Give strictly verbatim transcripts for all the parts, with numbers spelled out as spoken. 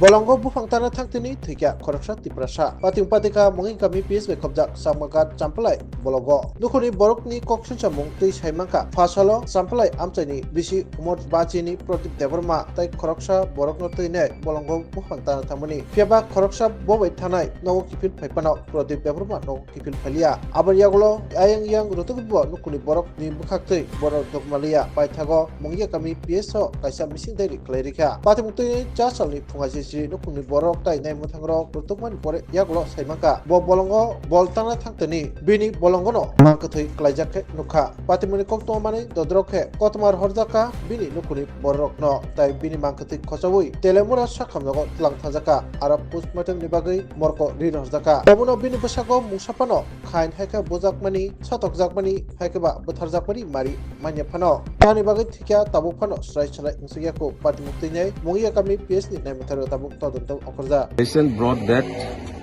Bolongo buphang tana thangtini thwikha khoroksa Tiprasa. Pating patika Monging kami P S bai khobjak Chakmaghat Champlai bolongo. Nukhungni borokni kok singchamung twi saimankha. Phasalo Champlai amchaini bisi Umor Bachini Pradip Debbarma tai khoroksa borokno twinai bolongo buphang tana thangmani. Phiyaba khoroksa bo bai thanai nogo kiphil phaiphano Pradip Debbarma nogo kiphil phailiya. Aboni yagulo ayang yang rwtwkbo nukhungni borokni bwkhaktwi borok dokmaliya. Paithago Mongya kami P S o kaisa mising dairi khlai rikha. Patimung twi cha salni phunga sisi nukhungni borok tai nai mwthangrok rwtwkmani pore yagulo saimankha. Bo bolongo bol tangna thangtani bini bolongono mang kwthwi klaijak khe nukha. Patimungni koktwma manwi dodrok khe kothoma rohorjakha bini nukhungni borokno tai bini mang kwthwi khochaui Telemura sakhamjago tlang thangjakha. Aro postmortem ni bagwi morko ri rohorjakha. Obono bini bwsako mungsa phano khain hai khe bujakmani, sotokjakmani, hai khe ba butharjakmani mari manya phano. Tamni bagwi thikya tabuk phano srai srai wngsukya kho. Patimung twinai Mongya kami P S ni naimwtharo tabuk todonto okhorjak. Patient brought death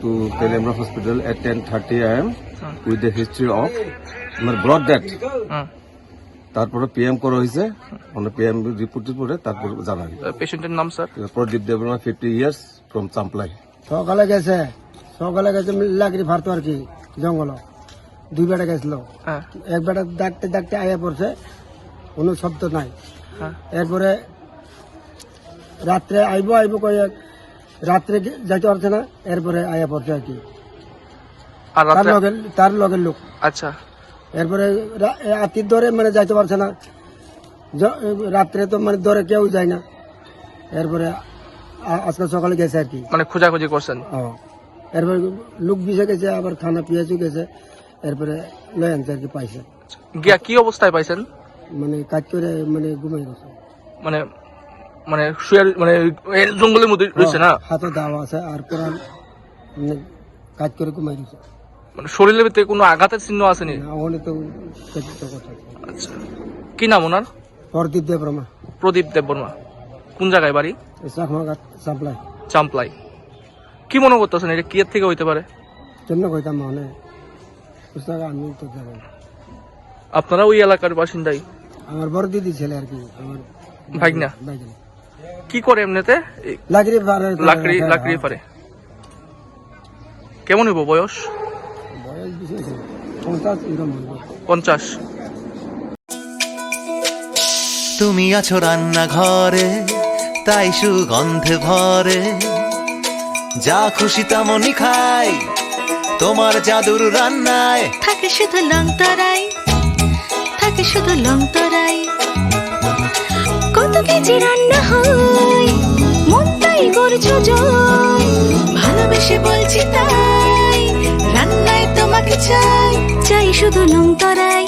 to Telemura Hospital at ten thirty a m with the history of, মানে, brought death. তারপরে P M করা হয়েছে, মানে, P M রিপোর্টের পরে তারপর জানা গেল। পেশেন্টের নাম, স্যার? প্রদীপ দেববর্মা, ফিফটি ইয়ার্স, ফ্রম চাম্পলাই। সকালে গেছে, সকালে গেছে লাকড়ি ফাড়তো আর কি জঙ্গল। দুই বেটা গেছিল। হ্যাঁ। এক বেটা ডাকতে ডাকতে আয়া পড়ছে, কোনো শব্দ নাই। হ্যাঁ। এরপরে রাত্রে আইবো আইবো কয়ে রাত্রে গে-, যাইতে পারছে না, এরপরে আয়া পড়ছে আর কি। আর তার রাত্রে? লগে, তার লগের লোক। আচ্ছা। এরপরে রা-, এ, আত্মীয় ধরে মানে যাইতে পারছে না। য-, রাত্রে তো মানে ধরে কেউ যায় না। এরপরে আ-, আজকে সকালে গেছে আর কি। মানে খোঁজাখুঁজি করছেন? ও। এরপরে লোক বিষে গেছে, আবার থানা পি এস ও গেছে। এরপরে লয়ে আনছে আর কি, পাইছে। গিয়া কি অবস্থায় পাইছেন? মানে কাজ করে মানে ঘুমাই গেছে। মানে, মানে শুয়ে, মানে এই জঙ্গলের মধ্যে রয়েছে না? হ্যাঁ, হাতে দাও আছে আর কোরআন, মানে কাজ করে ঘুমাই গেছে। মানে শরীরের ভিতরে কোনো আঘাতের চিহ্ন আসেনি? না, ওখানে তো কিছু তো কথা আছে। আচ্ছা, কি নাম ওনার? প্রদীপ দেববর্মা। প্রদীপ দেববর্মা। কোন জায়গায় বাড়ি? এই চাকমাঘাট, চাম্পলাই। চাম্পলাই। কি মনে করতেছেন, এটা কি এর থেকে হইতে পারে? কেমনে কইতাম, মানে বুঝতে পারলাম, আমি তো জানি না। আপনারা ওই এলাকার বাসিন্দাই? আমার বড় দিদি ছেলে আর কি, আমার ভাগনা? ভাগনা। কি করে এমনিতে? এই লাকড়ি ফাড়ে, লাকড়ি, হ্যাঁ, লাকড়ি হ্যাঁ। ফাড়ে। কেমন হইব বয়স? বয়স বেশি হয়েছে, পঞ্চাশ এরকম হইব। পঞ্চাশ। তুমি আছো রান্নাঘরে, তাই সুগন্ধে ভরে। যা খুশি তেমনই খাই, তোমার জাদুর রান্নায়। থাকে শুধু লং তরাই, থাকে শুধু লং তরাই। কত কেজি রান্না হয়, মন তাই করছো জয়। ভালোবেসে বলছি তাই, রান্নায় তোমাকে চাই। চাই শুধু লং তরাই,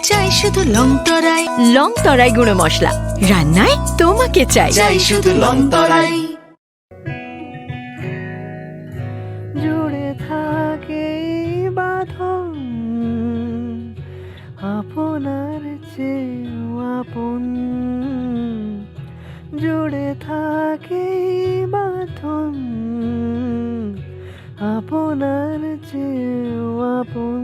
চাই শুধু লং তরাই। লং তরাই গুঁড়ো মশলা, রান্নায় তোমাকে চাই। চাই শুধু লং তরাই। জুড়ে থাকে এই বাঁধন, আপনার চেয়েও আপন। জুড়ে থাকে এই বাঁধন, আপনার চেয়েও আপন,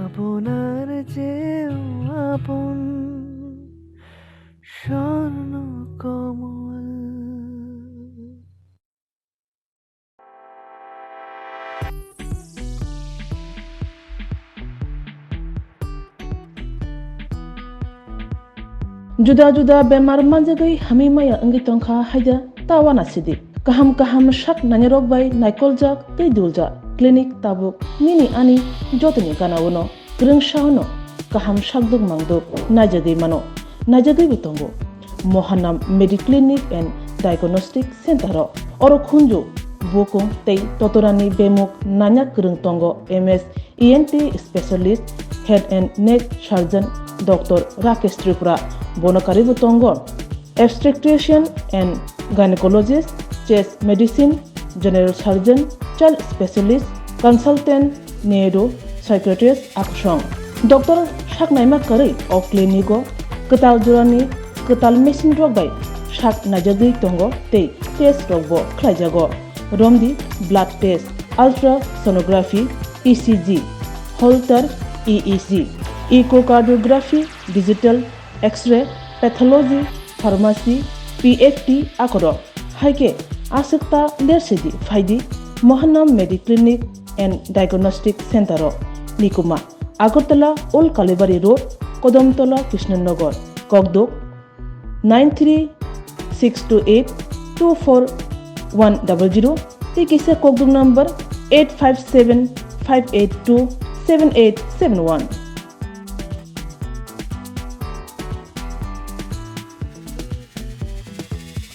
আপনার চেয়েও আপন। স্বর্ণ কমল। Juda juda bemar manjagwi hamwi maya wngwi tongkha haida ta uanasidi. Kaham kaham sak nainarok bai naikoljak tei duljak clinic tabuk nini ani jotoni gana-o no. Kwrwngsa-o no kaham sakduk mangduk naijagwi mano, naijagwibo tongo. Mohanam Mediclinic and Diagnostic Center-o oro khunju, bukung tei totorani bemuk nanya kwrwng tongo M S E N T specialist, head and neck surgeon Doctor Rakesh Tripura, bono karwibo tongo. Obstetrician and gynecologist, chest medicine, general surgeon, child specialist, consultant, neuro psychiatrist akusong. Doctor saknaima kwrwi o clinic-o kwtal jorani kwtal machine rok bai sak naijagwi tongo tei test rokbo khlaijago. Romdi blood test, ultrasonography, E C G, Holter E E G, echocardiography, digital X-ray, pathology, pharmacy, P F T akorok. Hai khe aswk ta ler sidi phaidi Mohanam Mediclinic and Diagnostic Center o, Nikuma, Agartala Old Kalibari Road, Kodamtola Krishnanagar, Kokduk nine three six two eight two four one double zero tei kisa Kokduk number eight five seven five eight two seven eight seven one.